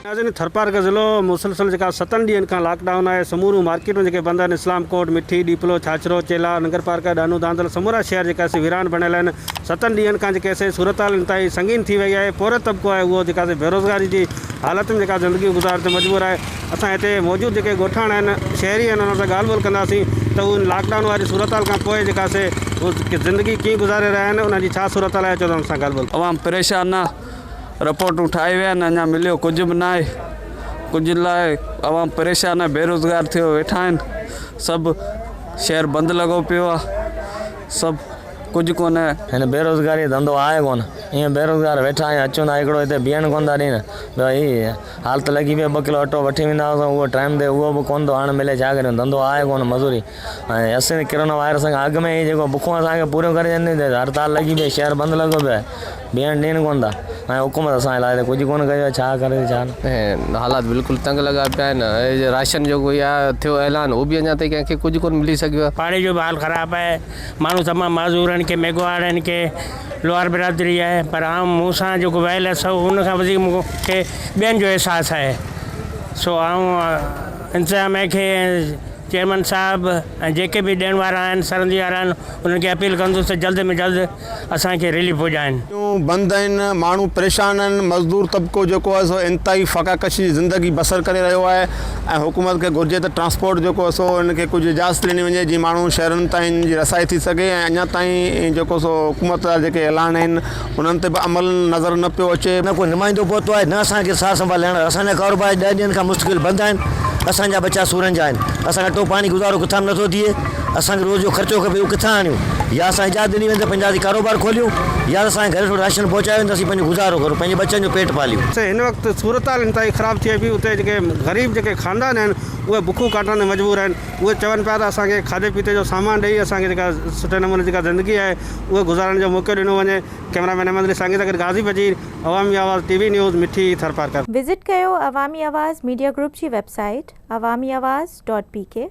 ناظرين ٿرپارڪر ضلعو مسلسل جيڪا ستن ڏينهن کان لاڪ ڊائون آهي سموريون مارڪيٽون جيڪي بند آهن اسلام ڪوٽ، مٺي، ڏيپلو، ڇاڇرو، چيلا، ننگرپارڪر، ڏانو ڌانڌل سمورا شهر جيڪا سي ويران بڻيل آهن ستن ڏينهن کان جيڪي سي صورتحال انتهائي سنگين ٿي وئي آهي پورهيت طبقو آهي اهو جيڪا سي بيروزگاري جي حالت ۾ جيڪا زندگي گذارڻ تي مجبور آهي اسان هتي موجود جيڪي ڳوٺاڻا آهن شهري آهن انهن سان ڳالهه ٻولهه ڪنداسين ته هو ان لاڪ ڊائون واري صورتحال کان پوء جيڪا سي هو زندگي ڪيئن گذاري رهيا آهن انهن جي ڇا صورتحال آهي اچو ته انهن سان ڳالهه ٻولهه عوام پريشان آ رپورٽون ٺاهي ويا آهن اڃا مليو ڪجهه به ناهي ڪجهه لاء عوام پريشان آ بيروزگار ٿيو ويٺا آهن سڀ شهر بند لڳو پيو آ سڀ ڪجهه ڪونهي. هن بيروزگاري جو ڌنڌو آهي ڪونه ايئن بيروزگار ويٺا آهيون اچون ٿا هڪڙو هتي بيهڻ ڪونه ٿا ڏين ٻيو هي حالت لڳي پئي ٻه ڪلو اٽو وٺي ويندا هئاسون اهو ٽائيم تي اهو به ڪونه ٿو هاڻ ملي ڇا ڪريون ڌنڌو آهي ڪونه مزوري ۽ اسين ڪرونا وائرس کان اڳ ۾ هي جيڪو بکون اسان کي پوريون ڪري ڇڏين ته هڙتال لڳي پئي شهر بند لڳو پيو آهي بيهڻ ڏين ڪونه ٿا ۽ حڪومت اسان لاء ته ڪجهه ڪونه ڪيو آهي ڇا ڪري ڇا نه. ۽ حالات بلڪل تنگ لڳا پيا آهن ۽ راشن جو ڪوئي آ ٿيو اعلان اهو به اڃا تائين ڪنهن کي ڪجهه ڪونه ملي سگهيو آهي. پاڙي جو به حال خراب آهي ماڻهو تمام معذور آهن ڪي ميگهواڙ آهن ڪي لوهار برادري آهي پر آئون مون سان جيڪو ويل آهي سو ان کان وڌيڪ مون کي ٻين جو احساس آهي سو آئون انتظاميه کي چيئرمين صاحب ۽ جيڪي به ڏيڻ وارا آهن سرندي وارا آهن انهن کي اپيل ڪندس ته جلد ۾ جلد اسان کي رليف پڄائين. بند آهن، ماڻهو پريشان آهن، مزدور طبقو جيڪو آهي سو انتهائي فاقاڪشي جي زندگي بسر ڪري رهيو آهي ۽ حڪومت کي گهرجي ته ٽرانسپورٽ جيڪو آهي سو ان کي ڪجهه اجازت ڏني وڃي جيئن ماڻهو شهرن تائين جي رسائي ٿي سگهي ۽ اڃا تائين جيڪو سو حڪومت جا جيڪي اعلان آهن انهن تي به عمل نظر نه پيو اچي. نه ڪو نمائندو پهتو آهي نه اسان کي سار سنڀال لهڻ آيو اسان جا ڪاروبار ڏهه ڏينهن کان مستقل بند آهن اسان جا ٻچا سورن جا آهن اسان کي اٽو پاڻي گذارو ڪٿان به نٿو ٿئي اسان کي روز جو خرچو کپي اهو ڪٿان آڻيون يا اسان اجازت ڏني وڃي ته پنهنجا اسين ڪاروبار کوليون يا ته اسان کي گهر ٿورو راشن پهچايو وڃي ته اسين پنهنجو گذارو ڪريون پنهنجي ٻچن جو پيٽ پاليون. هن وقت صورتحال انتهائي خراب ٿئي پئي اتي جيڪي غريب جيڪي خاندان آهن اهي بکون ڪاٽڻ تي مجبور آهن اهي چون پيا ته اسان کي کاڌي پيتي جو سامان ڏئي اسان کي جيڪا سٺي نموني جيڪا زندگي آهي اهي گذارڻ جو موقعو ڏنو وڃي ڪئميرا مين احمد علي سانگي سان گڏ Ghazi Bajeer Awami Awaz T V news Mithi Tharparkar. Visit ڪيو عوامي آواز ميڊيا گروپ جي website Awami Awaz dot P K.